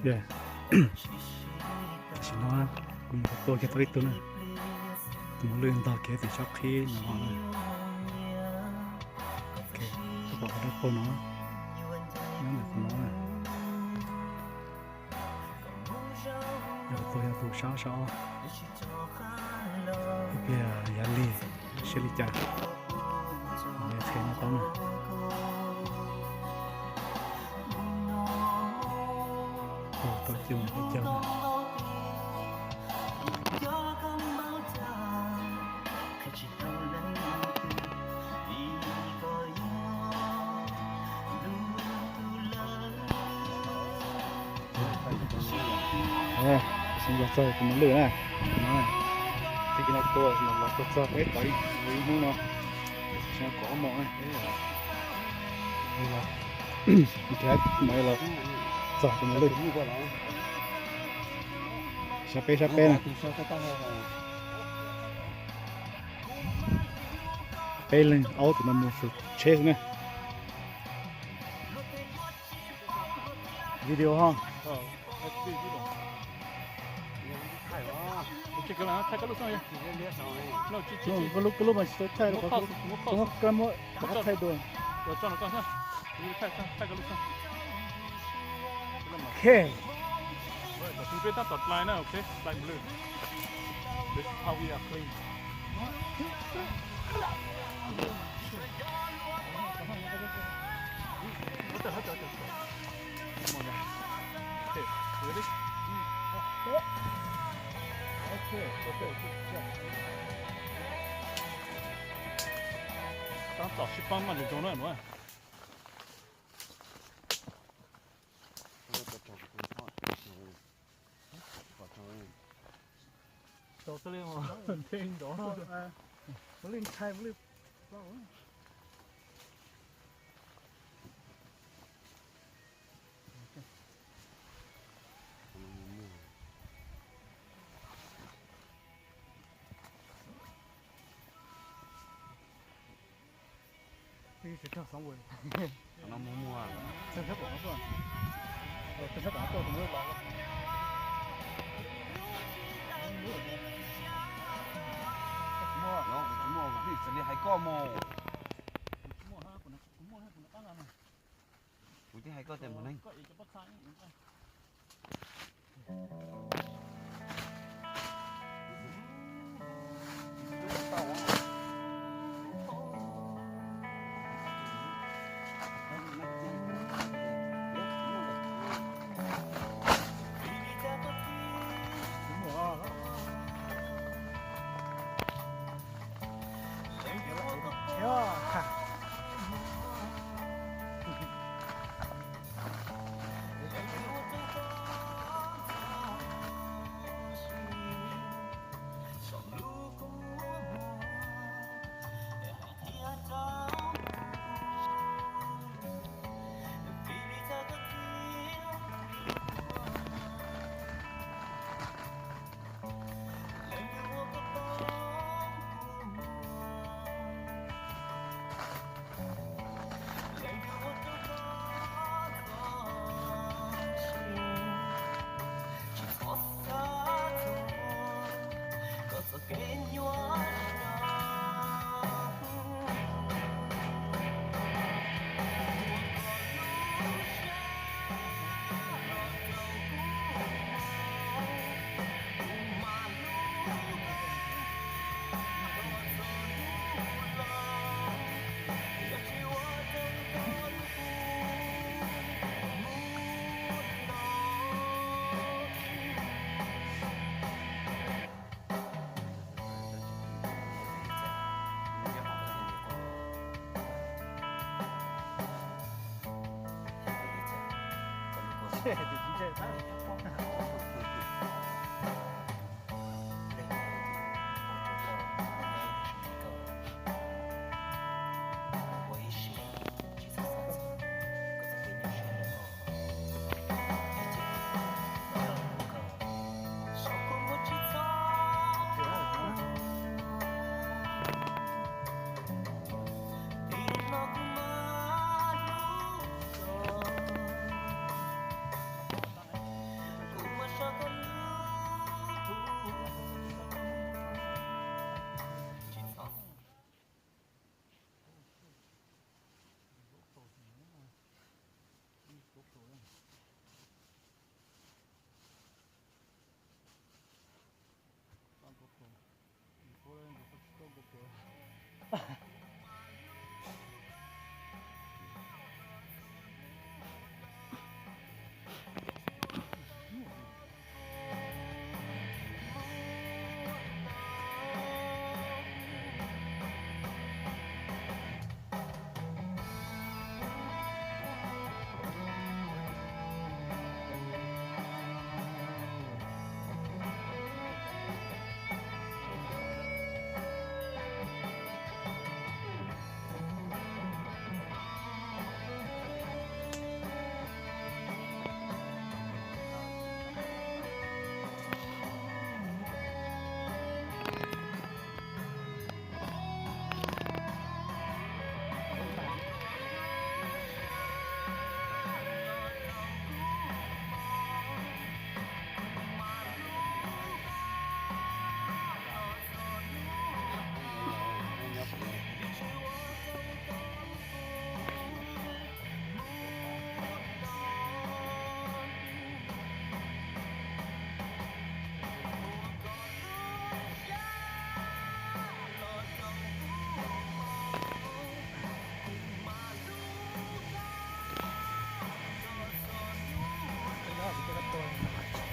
Tam sim no kuv mus tua kiag tau ib tug na, tus mos lwj ntog kev tim tsob qhib no los na. Tus pom qhov dawb paug no, nyob ntawm qhov no na. Yog tus, yog tus sab sab ob, ib pliag yav lig siab li cas, qhia nej paub na. Tau, tau coj mus peb caug na. Xyov yog txog tus mos lwj na, tib kis no tua, los tua txog peb tau ib hnub no, xyov kov mos na, los txog tus mos lwj. Sab peb, sab peb na. Peb leeg aub tus no mus xwb tsheb xwb na. Video ho. Koj lub, koj lub mas tsis tau thaij, muab koj muab rov qab thaij dua. Ok. Tab tom sib pab maj zoo zoo na nuav. Tau xwb li mas nthe nrov. Ua li ntshai ua li. Qhov no muag muag. Kuv tsis muaj, kuv tsis muaj, kuv tsis li hais koj mus. Kuv twb hais koj tias mus neeg.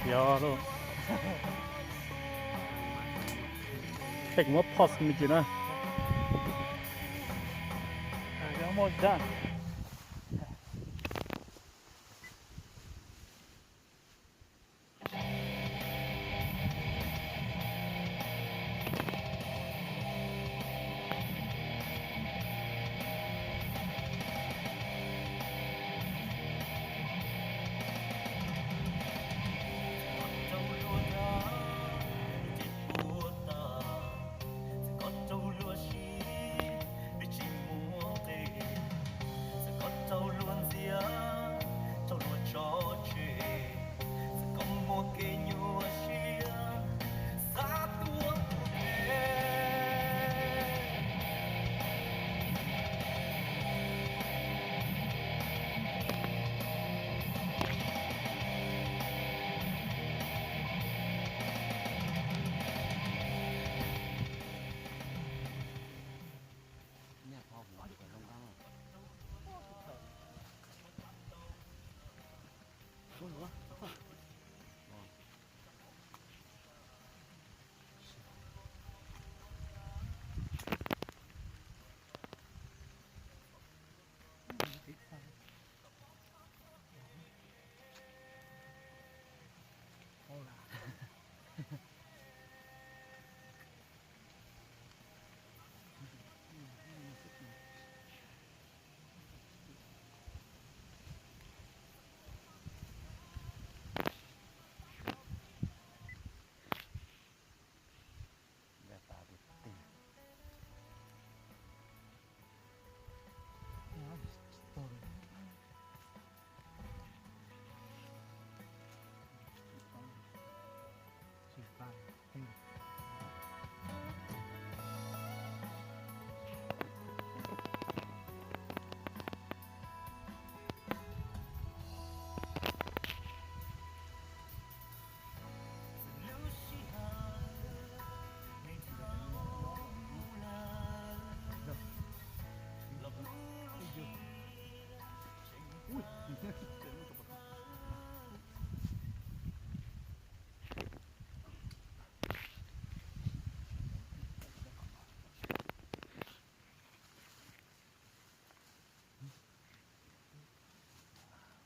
Yog lauj. Tej kuv muab pause me ntsis na.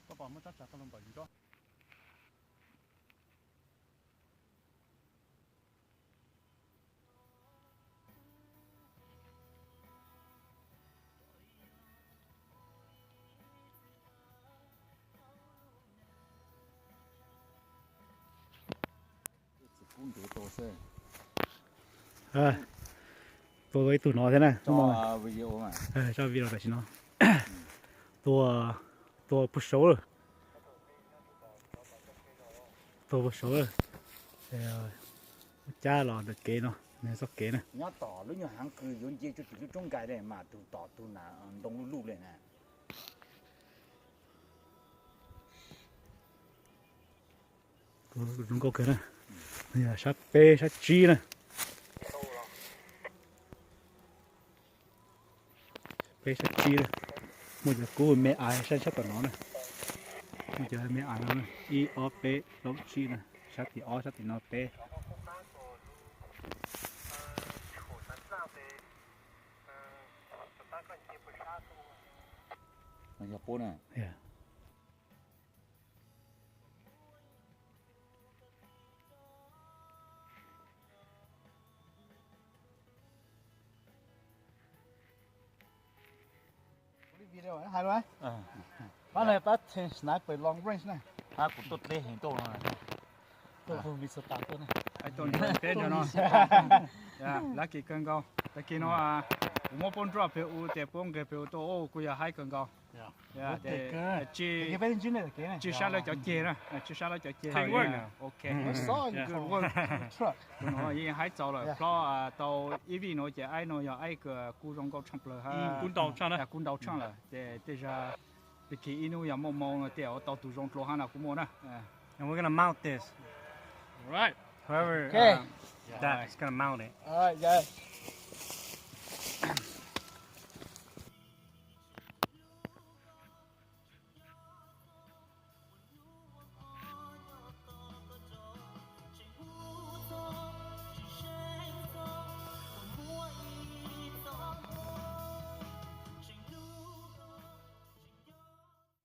Koj pom muaj tsab tsav tau los npawm ntsob. Tua ib tug no thiab na. Tso video tam sim no. Tua, tua puag saud lawm. Tua puag saud lawm. Muab cab los ntawm kev no, nws txoj kev na. Nyob tom lub nyuag haav kws yuav nce tsuj tim lub roob nkais li mas tus tom tus na ntoo luj luj li na. Zoo nkauj kawg na. Sab peb sab tsib na. Peb sab tsib na, muaj cov kub me aiv sab sab tom no na. Muaj cov me aiv no, ib ob peb plaub tsib na, sab tim ob sab tim no peb. Yog pub na. Pab no pab theej sniper long range na. Pab kuv tuaj deb heev tuaj no. Tuaj hu Minnesota tuaj na. Tuaj nrog peb nrog no. Lucky kawg nkaus. Tag kis no kuv muab pub nroj pem u ces pub nqes pem u tuaj, kuj yog haib kawg nkaus. Tsis sab lawv cov ceg na, tsis sab lawv cov ceg. Ok. Kuv no yeej haib txaus lawm, plhob tau ib vij no ces aib no yog aib kws kuj zoo nkauj tshaaj plawg hab. Kuj ntau tshaaj lawm ces tej zag tag kis ib hnub yog muaj moo no tej ua tau tus zoo dlua hab no kuj muaj na. And we're gonna mount this. All right. Whoever, Okay. um, That's gonna mount it. All right, guys.